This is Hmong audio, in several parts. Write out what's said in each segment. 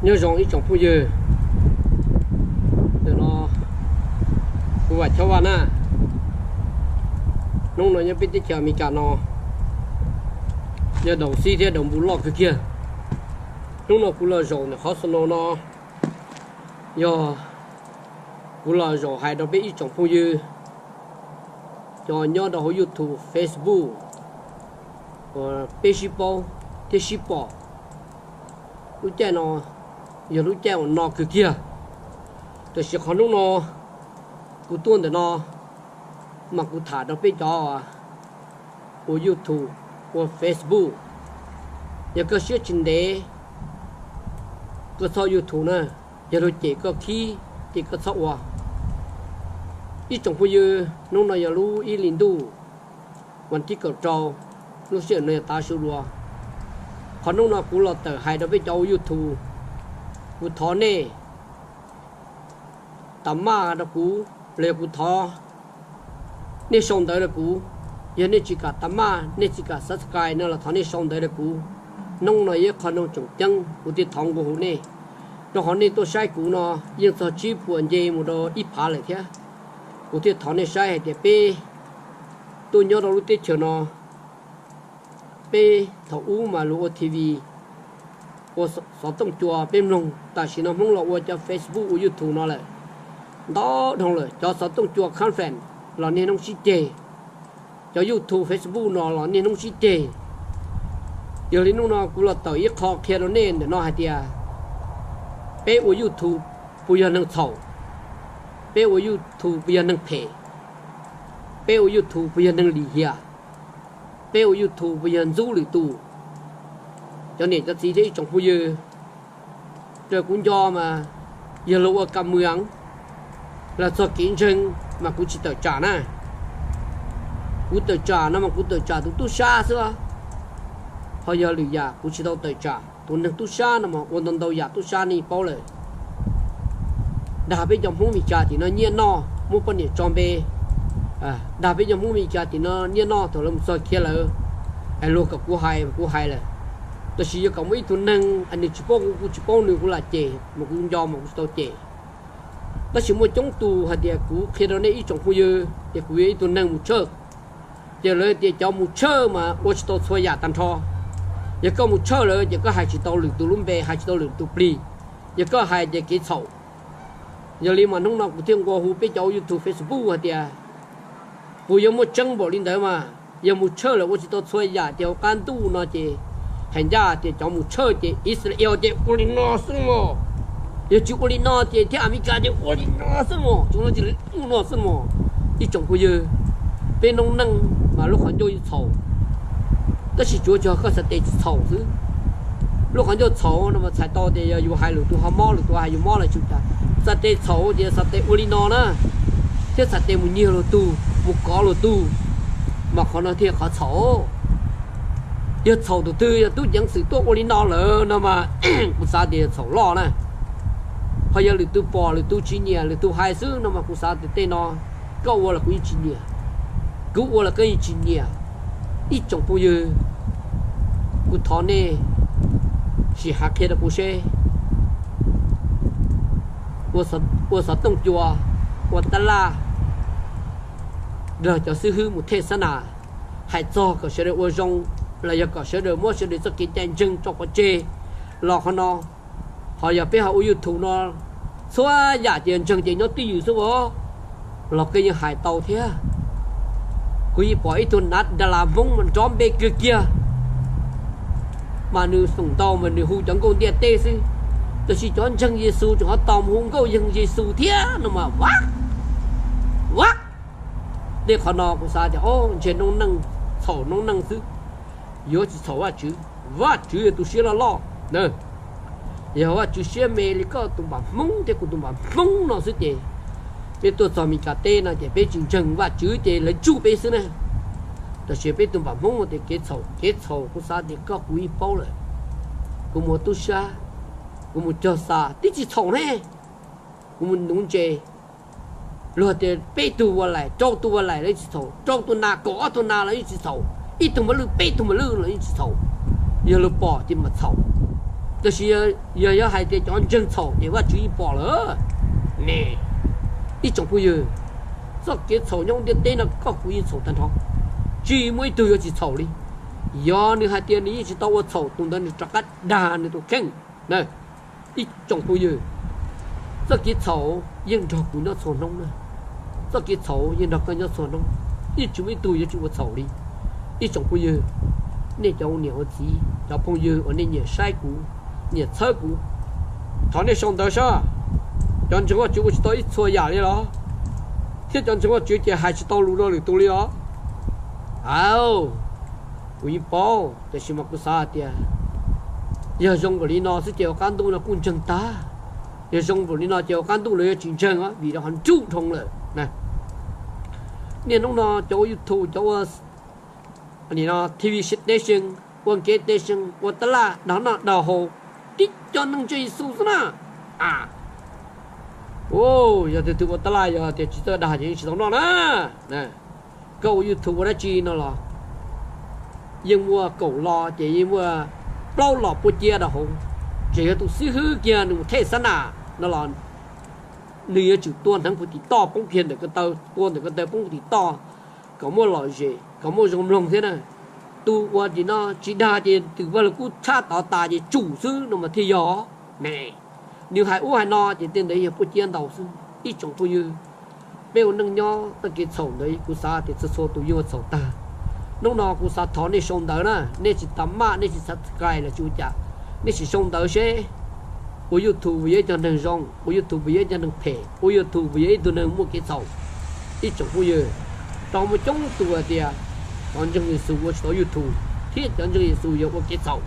Nyob zoo ib tsoom phooj ywg, ntawm no kuv Vam Chob Vaj na. Hnub no nyob peb teb chaws Amelikas no yog daus xib thiab daus npus loj kawg kiag. Hnub no kuv los zaum ntawm qhov snow no yog kuv los zaum hais rau peb ib tsoom phooj ywg cov nyob rau hauv YouTube, Facebook uas peb sib paub thiab sib pom. Lub caij no yog lub caij uas no kawg kiag, tiam sis qhov hnub no kuv tuaj ntawm no mas kuv tham rau peb cov ua YouTube, ua Facebook. Yog koj siab tsis ntev, koj txhob YouTube na. Yog luag cem koj khib ces koj txhob ua. Ib tsoom phooj ywg, hnub no yog lub ib hlis ntuj, vas thib kaum rau, lub sij hawm no yog tav su dua. Qhov hnub no kuv los tawm hais rau peb cov ua YouTube, kuv thov nej tag maj rau kuv, los yog kuv thov nej sau ntawv rau kuv. Yog nej tsis kam tag maj, nej tsis kam subscribe no los thov nej sau ntawv rau kuv. Hnub no yog ib qho hnub tseem ceeb kuv thiaj thov nqua hu nej, rau qhov nej tuaj saib kuv no yeej txog tsib puas nce mus rau ib phav lawm thiab. Kuv thiaj thov nej saib hais tias peb tuaj nyob rau lub teb chaws no, peb thaum ub mas luag ua TV, ua xov tooj cua peb mloog, tam sim no Hmoob los ua cov Facebook ua YouTube no lawm, ntau dhau lawm. Cov xov tooj cua conference los niaj hnub sib ceg, cov YouTube Facebook no los niaj hnub sib ceg. Yog li hnub no kuv los tawm ib qho qhia rau nej ntawm no hais tias peb ua YouTube puas yog neeg txhaum, peb ua YouTube puas yog neeg phem, peb ua YouTube puas yog neeg lim hiam, peb ua YouTube puas yog ntxub lwm tus. Cov niam cov txiv thiab ib tsoom phooj ywg, raws kuv nco mas yog luag ua kam mws los txog kev ntseeg mas kuv tsis tawm tsam na. Kuv tawm tsam no mas kuv tawm tsam tus tub sab xwb, ho yog lwm yam kuv tsis tau tawm tsam. Tus neeg tub sab no mas ua ntau ntau yam tub sab nej paub lawm. Dag peb cov Hmoob Mes Kas tim no nyiaj noj, muab poj niam tso npe. Dag peb cov Hmoob Mes Kas tim no nyiaj noj thaum lawv mus txog khiav lawm, es luag kom kuv hais kuv hais lawm. Tab sis yog kom muaj ib tug neeg nws tsis paub kuv, kuv tsis paub nws, kuv lam cem mas kuv nco mas kuv tsis tau cem. Tab sis muaj coob tus hais tias kuv qhia rau nej ib tsoom phooj ywg tias kuv yog ib tug neeg mus tshawj, ces lawv tias cov mus tshawj mas ua tsis tau txhua yam tag nrho. Yog koj mus tshawj lawm ces koj hais tsis tau lwm tus lub npe, hais tsis tau lwm tus plig, yog koj hais ces kev txhaum. Yog li mas hnub no kuv thiaj nqua hu peb cov ua YouTube, Facebook hais tias puas yuav muaj tseeb npaum li ntawd mas. Yog mus tshawj lawm ua tsis tau txhua yam ces hauv qab ntuj no ces hais ncaj tias cov mus tshawj ces Israel ces ua li no xwb mos, yog tsis ua li no ces thiab Amelikas ces ua li no xwb mos, tsuas no ces ua no xwb mos. Ib tsoom phooj ywg, peb noob neej mas lub qhov ncauj yeej txhaum, tab sis tsuav tsuas koj xav tes tsis txhaum xwb. Lub qhov ncauj txhaum no mas txhais tau tias yog yus hais lwm tus ho mob, lwm tus hais yus mob los tsis tas. Xav tes txhaum ces xav tes ua li no na, thiab xav tes mus nyiag luag tug, mus kov luag tug, mas qhov no thiaj qhov txhaum. Yog txhaum tus twg, yog tub ceev xwm tuaj ua li no lawm no mas kuv xav tias yog txhaum loj na. Ho yog lwm tus pom, lwm tus tsis nyiam, lwm tus hais xwb no mas kuv xav tias tej no koj ua los kuv yeej tsis nyiam, kuv ua los koj yeej tsis nyiam. Ib tsoom phooj ywg, kuv thov nej sim hais qhia rau kuv seb ua xov tooj cua, ua tab laj, nrog cov xib hwb mus thej xab nas, hais txog kom sawv daws ua zoo, los yog kom sawv daws muab sawv daws txoj kev cai ntseeg tso pov tseg los qhov no. Ho yog peb ho ua YouTube no, txhua yam ces ntseeg ces nyob twj ywm xwb os, los koj yeej hais tau thiab. Kuv yeej pom ib tug nav das las Hmoob mas nrov npe kawg kiag, mas nws foom ntau mas nws hu cov nkauj ntiaj teb xwb, tab sis cov ntseeg Yexus tseem ho tos mus hu nkauj yeeg Yexus thiab no mas, a, tej qhov no kuv xav tias o, ntshe noob neej txhaum noob neej xwb, yuav tsis txhaum Vajtswv. Vajtswv yog tus siab loj loj, yog Vajtswv siab me li koj tus npam Hmoob thiab kuv tus npam Hmoob no xwb ces peb tuaj txog Mes Kas teb no ces peb tsis ntseeg Vajtswv ces lawv tsuj peb xwb na. Tab sis peb tus npam Hmoob tias kev txhaum, kev txhaum kuv xav tias koj kuv yeej paub lawm. Kuv mus ua tub sab, kuv mus cog xa twb tsis txhaum ne, kuv mus nuv ntses, luag tias peb tug ua laim, rau tug ua laim los yeej tsis txhaum, rau tug nas kaum ob tug nas los yeej tsis txhaum, ib tug mos lwj peb tug mos lwj los yeej tsis txhaum. Yog luag pom ces mas txhaum. Tab sis yog, yog hais tias cov ntseeg txhaum ces Vajtswv yeej pom lawm ne. Ib tsoom phooj ywg, txoj kev txhaum nyob ntiaj teb no koj kuv yeej txhaum tag nrho, tsis muaj ib tug yuav tsis txhaum li. Yog nws hais tias nws yeej tsis tau ua txhaum, tus ntawd nws rov qab dag nws tus kheej. Ib tsoom phooj ywg, txoj kev txhaum yeej nrog kuv nyob txhua hnub na. Txoj kev txhaum yeej nrog koj nyob txhua hnub, yeej tsis muaj ib tug yuav tsis ua txhaum li. Ib tsoom phooj ywg, nej cov ua niam ua txiv, cov phooj ywg uas nej nyiam saib kuv, nyiam txhawb kuv, thov nej sau ntawv saib. Cov ntseeg Vajtswv ua tsis tau ib txhua yam li los, thiab cov ntseeg Vajtswv ces hais tsis tau lus rau lwm tus li os. Aw, kuv yeej paub, tiam sis mas kuv xav hais tias yog zoo npaum li no xwb ces ua qab ntuj no kuj ntseeg tag. Yog zoo npaum li no ces ua qab ntuj lawv yuav tsis ntseeg os, vim lawv ho nruj dhau lawm. Niaj hnub no cov ua YouTube, cov ua TV station, ua game station, ua tab laj dag noj dag haus, tib co neeg ntseeg Yexus xwb na. Yog tus twg ua tab laj yog tias tsis txawj dag ces yeej tsis tau noj na. Koj ua YouTube ua dab tsi no los yeej muaj kaum lo ces yeej muaj plaub lo puab ciab rau hauv. Tseem yog tus xib hwb kiag nws mus thej xab nam no los nws yuav tsum tua hneev puv tim toj poob kiag ntawm ko taw, tua ntawm ko taw poob puv tim toj kom muaj lom zem kom muaj zoo mloog thiab na. Tus uas tim no tsis dag ces tus vaj lug kub tshab tod tas ces tsum xwb no mas thiaj yog ne. Nws hais ub hais no ces tej ntawd yog puab ciab ntau xwb. Ib tsoom phooj ywg, peb ua neej nyob txoj kev txhaum ntawd kuv xav tias txhua txhua tus yeej ua txhaum tag. Hnub no kuv xav thov nej sau ntawv na, nej tsis tas maj, nej tsis subscribe los tsis ua cas, nej sim sau ntawv seb ua YouTube puas yog ib cov neeg zoo, ua YouTube puas yog ib cov neeg phem, ua YouTube puas yog ib tug neeg muaj kev txhaum. Ib tsoom phooj ywg, rau muaj coob tus hais tias cov ntseeg Yexus ua tsis tau YouTube thiab cov ntseeg Yexus yog ua kev txhaum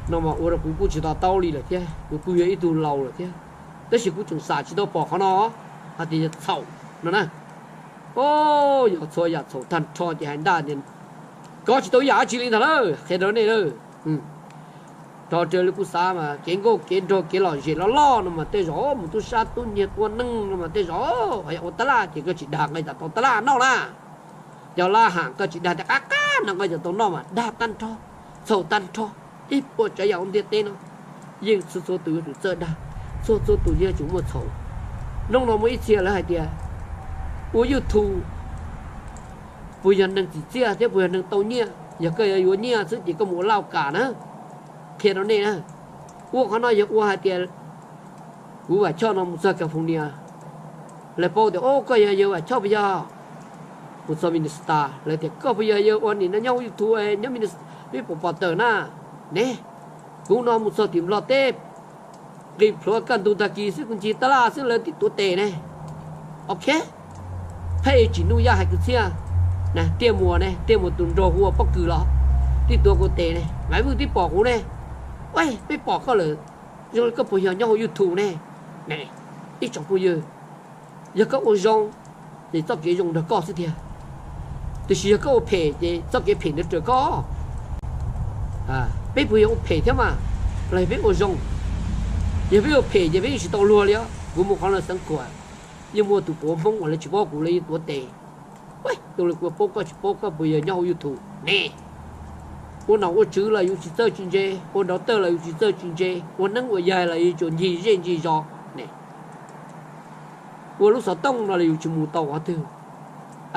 no mas ua rau kuv kuj tsis to taub li lawm thiab, kuv kuj yog ib tug laus lawm thiab. Tab sis kuv tseem xam tsis tau pom qhov no hais tias yog txhaum no na. Yog txhua yam txhaum tag nrho ces hais ntag tias kov tsis tau ib yam dab tsi li ntag lawm, qhia rau nej lawm. Rog raws li kuv xav mas kev nkauj kev nraug kev lom zem loj loj no mas tej zaum mus tub sab tub nyiag tua neeg no mas tej zaum ua tab laj ces koj tsis dag nqe cas tau tab laj noj na. Cov laj ham koj tsis dag tias qab qab no nqe cas tau noj mas dag tag nrho, txhaum tag nrho. Ib puas tsav yam ua ntiaj teb no yeej txhua txhua tus yuav tsum txawj dag, txhua txhua tus yeej yuav tsum muaj txhaum. Hnub no muaj ib txhia lawv hais tias ua YouTube puas yog neeg tsim txiaj thiab puas yog neeg tau nyiaj? Yog koj yuav yuav nyiaj xwb ces koj mus ua laj kam na. Qhia rau nej na, ua qhov no yog ua hais tias kuv Vam Choj no mus txog California, lawv paub tias o koj yog yawg Vam Choj puas yog? Mus txog Minnesota lawv tias koj puas yog yawg ua nim no nyob YouTube nyob Minnesota peb pom pom tawm na? Ne, kuv no mus txog tim Nplog teb, nqis plhuav kaj ntug tag kis xwb kuv ncig tab laj xwb lawv tib tuav tes ne. Ok, pheej tsim nuj yaj hais kwv txhiaj, Tiaj Muas ne, Tiaj Muas tus nraug hu ua Pob Kws los tib tuav kuv tes ne, Maiv Vwj tib pom kuv ne, peb pom koj lawm, zoo li koj puas yog nyob hauv YouTube ne? Ib tsoom phooj ywg, yog koj ua zoo ces txoj kev zoo nrog koj xwb tiag, tiam sis yog koj ua phem ces txoj kev phem nrog raws koj. Peb puas yog ua phem thiab mas, los yog peb ua zoo? Yog peb ua phem ces peb yeej tsis tau luag li os. Kuv mus qhov no xeev Khuam, yeej muaj tus puav Hmoob uas lawv tsis paub kuv lawv yeej tuav tes. Ua li kuv paub koj tsis paub koj puas yog nyob hauv YouTube ne? Ua nom ua tswv los yus tsis txawj tsis ntse, ua doctor los yus tsis txawj tsis ntse, ua neeb ua yaig los yus tsuas ncig zej ncig zos ne. Ua lub xov tooj no los yus tsis mus tau qhov twg.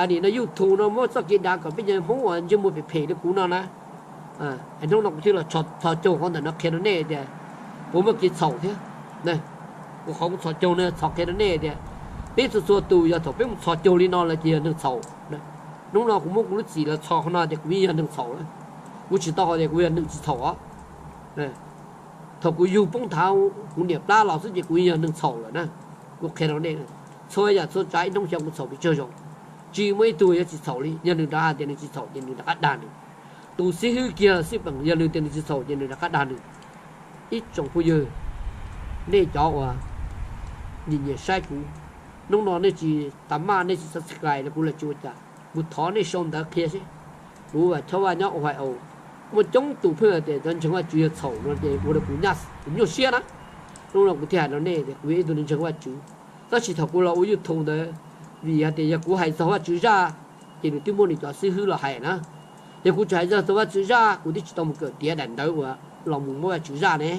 Nim no YouTube no muab txoj kev dav kom peb cov Hmoob uas ntsej muag phem phem li kuv no na. Hnub no kuv thiaj los txhos caug qhov ntawm no qhia rau nej tias kuv muaj kev txhaum thiab. Kuv qhov kuv txhos caug no txhos qhia rau nej tias peb txhua txhua tus yog thaum peb mus txhos caug li no lawm ces yog neeg txhaum. Hnub no kuv muab kuv lub txim los txhos qhov no tias kuv yeej yog neeg txhaum lawm. Kuv tsis tau hais tias kuv yog neeg tsis txhaum os. Thaum kuv yug poob nthav kuv niam plab los xwb ces kuv yeej yog neeg txhaum lawm na. Kuv qhia rau nej, txhua yam txhua tsav ib hnub xyov kuv txhaum pes tsawg zaus. Tsis muaj ib tug yuav tsis txhaum li, yog nws rov hais tias nws tsis txhaum ces nws rov qab dag nws. Tus xib hwb kiag xwb peem yog nws tias nws tsis txhaum ces nws rov qab dag nws. Ib tsoom phooj ywg, nej cov uas nyiam nyiam saib kuv, hnub no nej tsis tas maj nej tsis subscribe rau kuv los tsis ua cas, kuv thov nej sau ntawv qhia seb. Kuv Vam Choj Vaj nyob Ohio, muaj coob tus pheej hais tias cov ntseeg Vajtswv yog txhaum no ces ua rau kuv nyuaj siab na. Hnub no kuv thiaj hais rau nej tias kuv yog ib tug ntseeg Vajtswv, tab sis thaum kuv los ua YouTube ntawd, vim hais tias yog kuv hais txog Vajtswv zaj ces nws twb muaj nws cov xib hwb los hais na. Yog kuv tsis hais txog Vajtswv zaj kuv twb tsis tau mus kawm tiav daim ntawv uas los mus muab Vajtswv zaj ne.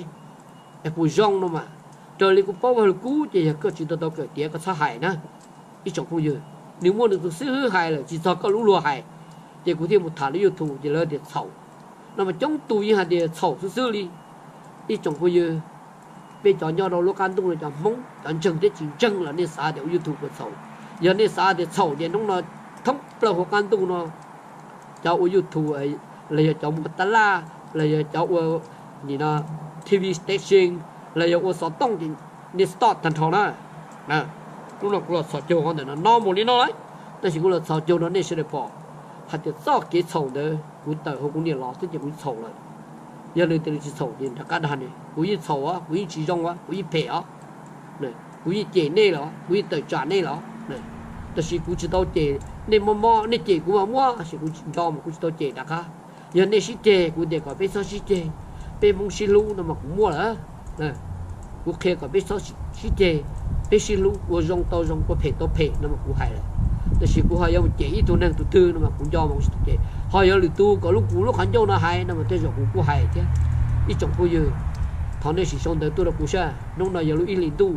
Es puas zoo no mas, raws li kuv paub Vaj Lug Kub ces yog koj tsis tau tau kawm tiav koj txhob hais na. Ib tsoom phooj ywg, nws muaj nws tus xib hwb hais lawm tsis txog koj lub luag hais, ces kuv thiaj mus tham lub YouTube ces lawv tias txhaum. No mas coob tus yeej hais tias txhaum xwb xwb li. Ib tsoom phooj ywg, peb cov nyob rau lub qab ntuj no cov Hmoob cov ntseeg thiab tsis ntseeg los nej xav tias ua YouTube puas txhaum? Yog nej xav tias txhaum ces hnub no thoob plaws hauv qab ntuj no cov ua YouTube los yog cov muag tab laj los yog cov ua nim no T V station los yog ua xov tooj ces nej stop tag nrho na. Hnub no kuv los txhos caug qhov ntawm no no mus li no lawm, tab sis kuv los txhos caug rau nej sawv daws pom hais tias txoj kev txhaum ntawd kuv tawm hauv kuv niam los xwb ces kuv txhaum lawm. Yog nws tias nws tsis txhaum ces rov qab dag nws, kuv yeej txhaum os, kuv yeej tsis zoo os, kuv yeej phem os, kuv yeej cem nej los, kuv yeej tawm tsam nej los. Tab sis kuv tsis tau cem nej mob mob, nej cem kuv mas muab, tab sis kuv nco mas kuv tsis tau cem rov qab. Yog nej sib ceg, kuv tias kom peb txhob sib ceg, peb Hmoob sib hlub no mas kuv muaj lawm. Kuv qhia kom peb txhob sib ceg, peb sib hlub, ua zoo tau zoo, ua phem tau phem no mas kuv hais lawm. Tab sis kuv ho yuav mus cem ib tug neeg tus twg no mas kuv nco mas kuv tsis tau cem. Ho yog lwm tus kom lub kuv lub qhov ncauj no hais no mas tej zaum kuv kuj hais thiab. Ib tsoom phooj ywg, thov nej sim sau ntawv tuaj rau kuv saib. Hnub no yog lub ib hlis ntuj,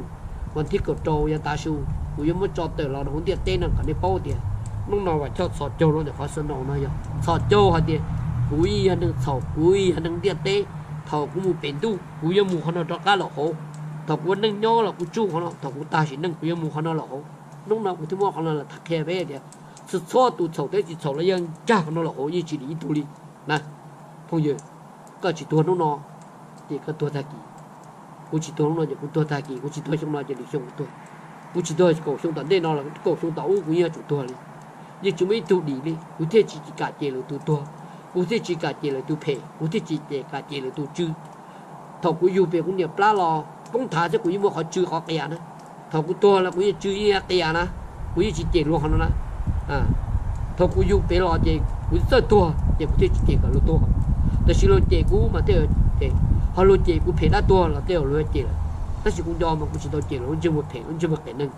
vas thib kaum rau yav tav su, kuv yuav muab tso tawm los rau hauv ntiaj teb no kom nej paub tias hnub no Vam Choj txhos caug rau ntawm qhov snow no yog txhos caug hais tias kuv yeej yog neeg txhaum, kuv yeej yog neeg ntiaj teb. Thaum kuv mus pem ntuj kuv yuav mus qhov no rov qab los hauv. Thaum kuv ua neej nyob los kuv tsuj qhov no, thaum kuv tag sim neej kuv yuav mus qhov no los hauv. Hnub no kuv thiaj muab qhov no los tham qhia peb tias txhua txhua tus txhaum thiab tsis txhaum los yeej nkag qhov no los hauv, yeej tsis dim ib tug li na. Phooj ywg, koj tsis tuag hnub no ces koj tuag tag kis. Kuv tsis tuag hnub no ces kuv tuag tag kis, kuv tsis tuag xyoo no ces lwm xyoo kuv tuag. Kuv tsis tuag kaum xyoo tom ntej no los kaum xyoo tom ub kuv yeej yuav tsum tuag li. Yeej tsis muaj ib tug dim li, kuv thiaj tsis kam cem lwm tus tuag, kuv thiaj tsis kam cem lwm tus phem, kuv thiaj tsis kam cem lwm tus tsw. Thaum kuv yug pem kuv niam plab los poob thav thiab kuv yeej muaj qhov tsw qhov qias na. Thaum kuv tuag los kuv yeej tsw yeej qias na, kuv yeej tsis cem luag qhov no na. Thaum kuv yug pem los ces kuv txawj tuag ces kuv thiaj tsis cem kom luag tuag. Tab sis luag cem kuv mas tej, ho luag cem kuv phem dab tuag los tej luag cem lawm. Tab sis kuv nco mas kuv tsis tau cem luag lub ntsej muag phem, lub ntsej muag qias neeg.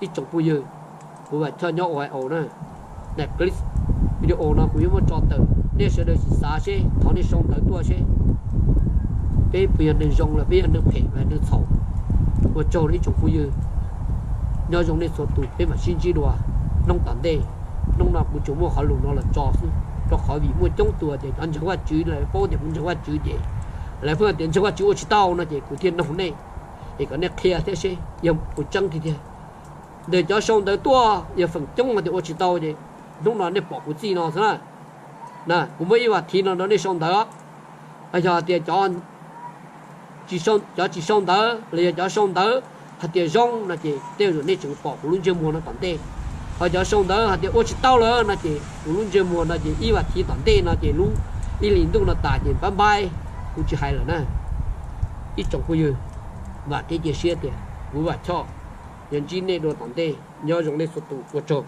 Ib tsoom phooj ywg, kuv Vam Choj nyob Ohio na. Daim clip video no kuv yuav muab tso tawm, nej sawv daws sim xav seb, thov nej sau ntawv tuaj seb peb puas yog neeg zoo los peb yog neeg phem los neeg txhaum. Ua tsaug rau ib tsoom phooj ywg, nyob zoo nej txhua tus, peb mam sib ntsib dua hnub tom ntej. Hnub no kuv tsuas muaj qhov lus no los tso xwb, rau qhov vim muaj coob tus tias cov ntseeg Vajtswv lawv paub tias kuv ntseeg Vajtswv ces lawv pheej tias ntseeg Vajtswv ua tsis tau no ces kuv thiaj noog nej, es kom nej qhia thiab seb yog puas tseeb tiag tiag. Ntawm cov sau ntawv tuaj yog feem coob hais tias ua tsis tau ces hnub no nej pom kuv txij no xwb na. Na kuv muab ib vas thiv no rau nej sau ntawv. Yog hais tias cov tsis sau ntawv los yog cov sau ntawv hais tias zoo no ces tej zaum nej tseem pom kuv lub ntsej muag no tom ntej. Ho cov sau ntawv hais tias ua tsis tau lawm no ces kuv lub ntsej muag no ces ib vas thiv tom ntej no ces lub ib hlis ntuj no tas ces pab npaib, kuv tsis hais lawm na. Ib tsoom phooj ywg, vam thiab cia siab tias kuv Vam Choj yuav ntsib nej dua tom ntej. Nyob zoo nej txhua tus, ua tsaug.